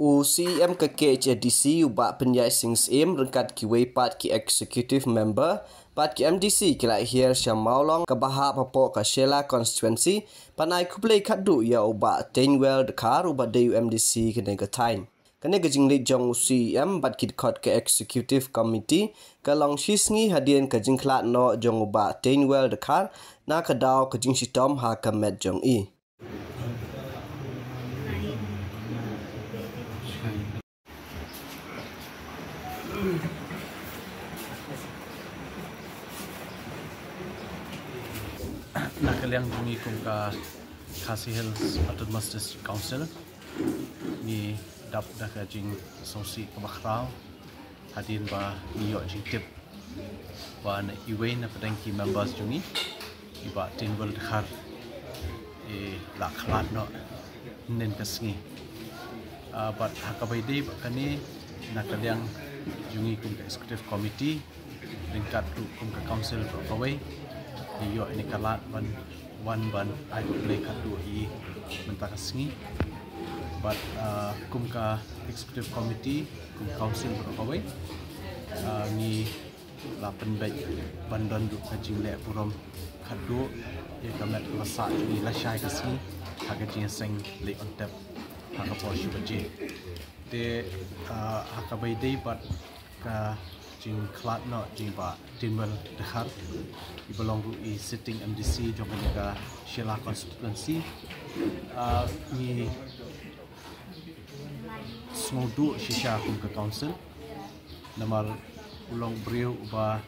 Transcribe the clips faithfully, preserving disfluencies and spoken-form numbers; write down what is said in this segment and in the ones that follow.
U C E M ka K H A D C u Bah Pynïaid Sing Syiem ryngkat kiwei pat ki executive member bad ki M D C ki la hiar sha Mawlong kaba hap hapoh ka Shella constituency ban ai khublei khatduh ïa u Bah Teiñwell Dkhar uba dei u M D C kane ka thaiñ. Kane ka jingleit jong u C E M bad ki dkhot ka executive committee ka long shisngi hadien ka jingkhlad noh jong u Bah Teiñwell Dkhar na ka daw ka jingshitom ha ka met jong i. Na ka liang jong ngi kum ka Khasi Hills Autonomous District Council, ngi dap da ka jingsngewsih kaba khraw hadien ba ngi ïoh jingtip ba na iwei na pdeng ki members jong ngi, i Bah Teiñwell Dkhar, i la khlad noh hynnin ka sngi. Ah, bad ha kaba ïadei bad kane, na ka liang jong ngi kum ka executive committee ryngkat ruh kum ka council baroh kawei, ngi ïoh ïa kane ka lad ban wan ban ai khublei khatduh ïa i mynta ka sngi. Bad, ah, kum ka executive committee, kum ka council baroh kawei, ah, ngi la pynbeit ban don ruh ka jingleh burom khatduh ïa ka met kaba sah jong i lashai ka sngi ha ka jingïaseng leit on tep ha ka por shi baje. Te, ah, ha kaba ïadei bad ka jingkhlad noh jong i Bah Teiñwell Dkhar, iba long ruh i sitting M D C jong kane ka Shella constituency, ah, ngi sngewduh shisha kum ka council namar u long u briew uba,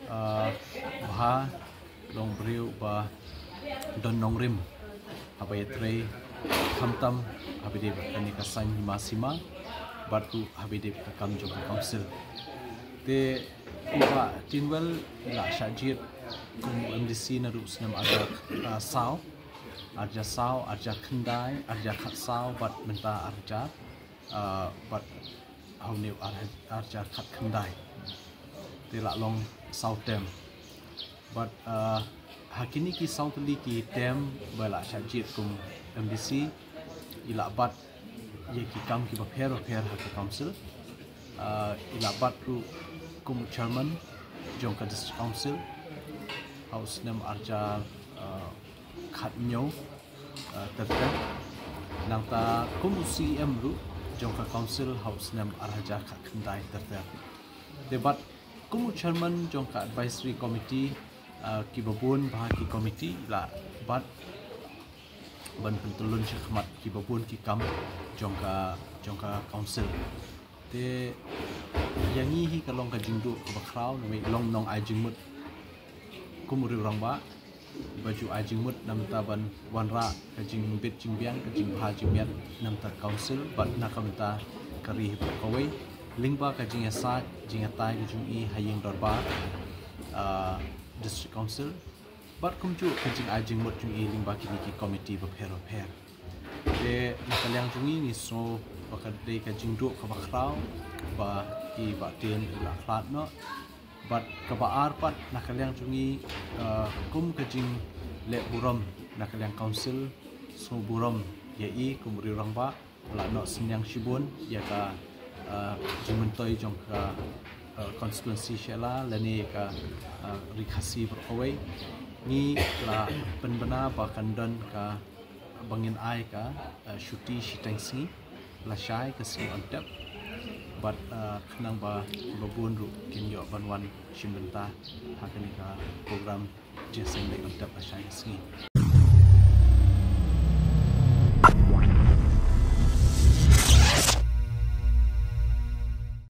ah, bha, u long u briew uba don nongrim haba ïatrei, khamtam haba ïadei bad kane ka saiñ hima sima bad ruh haba ïadei bad ka kam jong ka council. Te u Bah Teiñwell i la shah jied kum u M D C naduh u snem arhajar, ah, saw, arhajar saw, arhajar khyndai, arhajar khatsaw bad mynta arhajar, ah, bad ha une u arha-, arhajar khatkhyndai. Te la long saw term. Bad, ah, ha kine ki saw tylli ki term ba i la shah jied kum M D C, i la bat ïa ki kam kiba pher bapher ha ka council. Ah, i la bat ruh kum u chairman jong ka district council ha u snem arhajar, ah, khathynñiew, ah, ter ter. Nangta kum u C E M ruh jong ka council ha u snem arhajar khatkhyndai ter ter. Te bad kum u chairman jong ka advisory committee, ah, kiba bun bha ki committee la bat ban pyntyllun shakhmat kiba bun ki kam jong ka, jong ka council. Te ïa ngi hi ka long ka jingduh kaba khraw namar i long nong ai jingmut kum u riew rangbah, ba ju ai jingmut na bynta ban wanrah ka jingbit jingbiang, ka jingbha jingmiat na bynta ka council bad na ka bynta ka ri hi baroh kawei, lyngba ka jingïasaid jingïatai ka jong i ha ïing dorbar, ah, district council. Bad kumjuh ka jingai jingmut jong i lyngba kine ki committee bapher bapher. Te na ka liang jong ngi ngi sngew ba ka dei ka jingduh kaba khraw ba i Bah Teiñ i la khlad noh. Bad kaba ar pat na ka liang jong ngi, ah, kum ka jingleh burom na ka liang council, sngew burom ïa i kum u riew rangbah, la noh synñiang shibun ïa ka, ah, jingmyntoi jong ka, ah, constituency Shella lane ïa ka, ah, ri Khasi baroh kawei. Ngi la pynbna ba kan don ka, ba ngin ai ka, ah, shuti shiteng sngi lashai ka sngi on tep. Bad, ah, khnang ba kiba bun ruh kin ïoh ban wan shim bynta ha kane ka program jingïaseng leit on tep lashai ka sngi.